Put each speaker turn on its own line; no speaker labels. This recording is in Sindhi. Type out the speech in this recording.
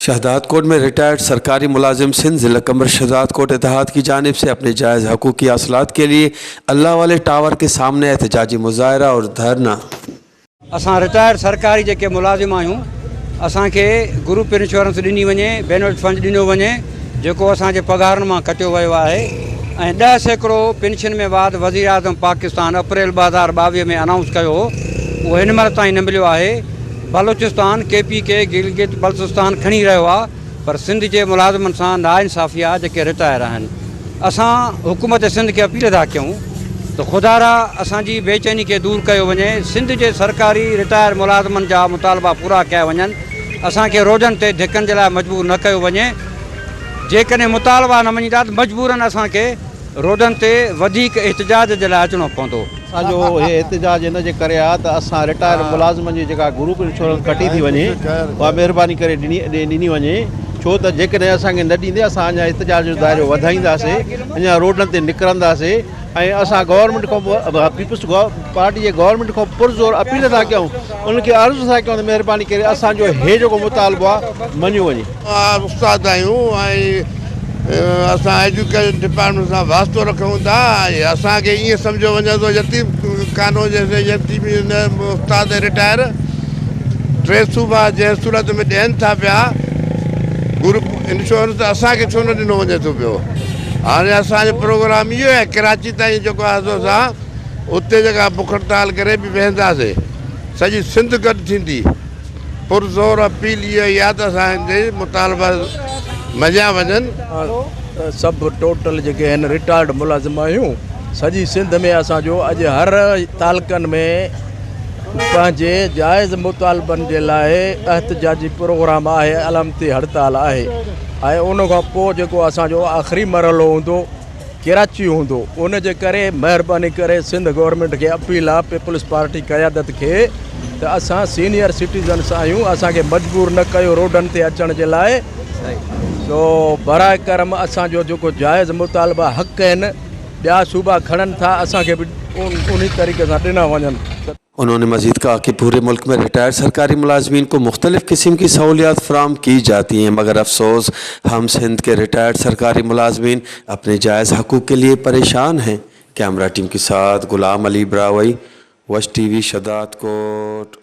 शहदादकोट में रिटायर्ड सरकारी मुलाजिम सिंध ज़िला कमर शहदादकोट इत्तेहाद की जानिब से अपने जायज़ हकूक़ी हासिलात के लिए अल्लाह वाले टावर के सामने एहतजाजी मुज़ाहरा और धरना।
اسان رٽائرڊ سرڪاري جيڪي ملازم آهيون اسان کي گروپ انشورنس ڏني وڃي بينفٽ فنڊ ڏنو وڃي جيڪو اسان جي پگهارن مان ڪٽيو ويو آهي ۽ 10% پينشن ۾ واڌ وزيراعظم پاڪستان اپريل 2022 ۾ انائونس ڪيو هو اهو هن مهل تائين نه مليو آهي Balochistan K P K Gilgit Baltistan کڻي رهيو آهي پر سنڌ جي ملازمن سان ناانصافي آهي جيڪي رٽائر آهن اسان حڪومت سنڌ کي اپيل ٿا ڪيون ته خدارا اسان جي بيچيني کي دور ڪيو وڃي سنڌ جي سرڪاري رٽائر ملازمن جا مطالبا پورا ڪيا وڃن اسان کي روڊن تي ڌڪن جي لاء مجبور نه ڪيو وڃي جيڪڏهن مطالبا نه مڃيندا ته مجبورن اسان کي روڊن تي وڌيڪ احتجاج جي لاء اچڻو پوندو.
اسان جو هي احتجاج ان جي ڪري آهي ته اسان رٽائر ملازمن جي جيڪا گروپ انشورنس ڪٽي ٿي وڃي اها مهرباني ڪري ڏني وڃي ڇو ته جيڪڏهن اسان کي نه ڏيندي اسان اڃا احتجاج جو دائرو وڌائينداسي اڃا روڊن تي نڪرنداسي ۽ اسان گورنمينٽ کان پيپلز پارٽي جي گورنمينٽ کان پرزور اپيل ٿا ڪيون انهن کي عرض ٿا ڪيون ته مهرباني ڪري اسان جو هي جيڪو مطالبو آهي مڃيو وڃي.
استاد آهيون ۽ اسان ايجوڪيشن ڊپارٽمينٽ سان واسطو رکون ٿا ۽ اسان کي ائين سمجهيو وڃي ٿو يتيم خانو جيسي يتيم استاد رٽائر ٽي صوبا جنهن صورت ۾ ڏين ٿا پيا گروپ انشورنس ته اسان کي ڇو نه ڏنو وڃي ٿو پيو هاڻي اسان جو پروگرام اهو آهي ڪراچي تائين جيڪو آهي سو اسان اتي جيڪا بک هڙتال ڪري به ويهنداسي سڄي سنڌ گڏ ٿيندي پرزور اپيل اها ئي آهي ته اسان جي مطالبا مڃيا وڃن.
سڀ ٽوٽل جيڪي آهن رٽائرڊ ملازم آهيون سڄي سنڌ ۾ اسان جو اڄ هر تعلقن ۾ پنهنجي جائز مطالبن جي لاء احتجاجي پروگرام آهي علامتي هڙتال آهي ۽ ان کان پوء جيڪو اسان جو آخري مرحلو هوندو ڪراچي هوندو ان جي ڪري مهرباني ڪري سنڌ گورنمينٽ کي اپيل آ پيپلز پارٽي قيادت کي ته اسان سينيئر سٽيزنس آهيون اسان کي مجبور نه ڪيو روڊن تي اچڻ جي لاء سو براء ڪرم اسان جو جيڪو جائز مطالبا حق آهن ٻيا صوبا کڻن ٿا اسان کي به انهي طريقي سان ڏنا وڃن.
انهون ني مزيد ڪها ڪي پوري ملڪ مين رٽائرڊ سرڪاري ملازمين ڪو مختلف قسم ڪي سهوليات فراهم ڪي جاتي هين مگر افسوس هم سنڌ ڪي رٽائرڊ سرڪاري ملازمين اپني جائز حقوق ڪي ليي پريشان هين ڪيمرا ٽيم ڪي ساٿ غلام علي براهوئي وش ٽي وي شھدادڪوٽ.